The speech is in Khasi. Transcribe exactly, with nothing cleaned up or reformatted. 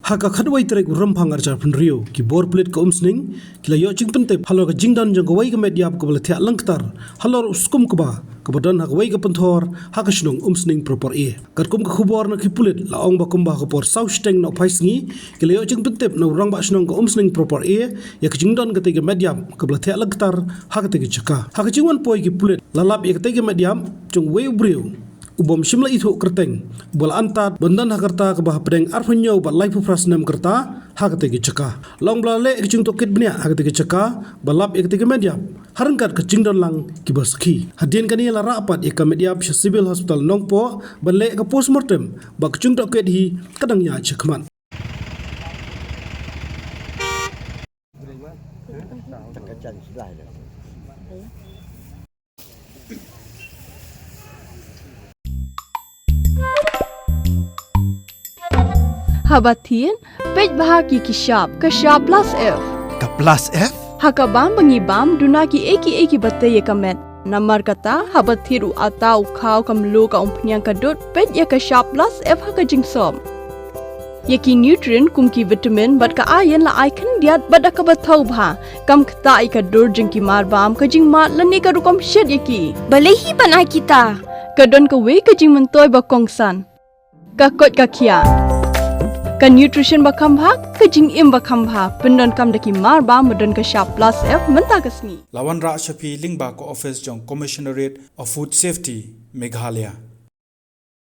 Ha ka khatwei tarik u Rymphang arhajar phew hynriew, ki bor pulit ka Umsning ki la ïoh jingpyntip halor ka jingdon jong kawei ka met ïap kaba la thiah lyngktar halor u skum kba kaba don ha kawei ka pynthor ha ka shnong Umsning Propor A. Katkum ka khubor na ki pulit la ong ba kumba ha ka por saw shiteng nohphaisngi ki la ïoh jingpyntip na u rangbah shnong ka Umsning Propor A ïa ka jingdon katei ka met ïap kaba la thiah lyngktar ha katei ka jaka. Ha ka jingwan poi ki pulit la lap ïa katei ka met ïap jong uwei u briew u bym shym la ithuh kyrteng, uba la antad ban don ha ka rta kaba hapdeng arphew hynñiew bad laiphew phra snem ka rta ha katei ka jaka. La ong ba la leh ka jingtohkit bniah ha katei ka jaka ba lap ïa katei ka met ïap ha ryngkat ka jingdon lang kiba sakhi. Hadien kane la rah pat ïa ka met ïap sha Civil Hospital Nongpoh ban leh ka postmortem, bad ka jingtohkit hi ka dang ïaid shakhmat. Haba thied, peit bha ki ki shap, ka shap plus F. Ka plus F? Ha ka bam ba ngi bam, duna kiei kiei kiba tei ïa ka met. Namar kata, haba thied u atta, u khaw, ka mluh, ka umphniang, ka dud, peit ïa ka shap plus F ha ka jingsop. Ïa ki nutrient kum ki vitamin bad ka iron la ai khyndiat bad da kaba thaw bha. Kam ktah ïa ka dur jong ki mar bam, ka jingmad lane ka rukom shet ïa ki. Balei hi ban ai kita? Ka don kawei ka jingmyntoi ba kongsan. Ka koit ka khiah. Ka nutrition ba kham bha, ka jingim ba kham bha. Pyndonkam da ki mar bam ba don ka shap plus F mynta ka sngi. La wanrah sha phi lyngba ka office jong Commissionerate of Food Safety, Meghalaya.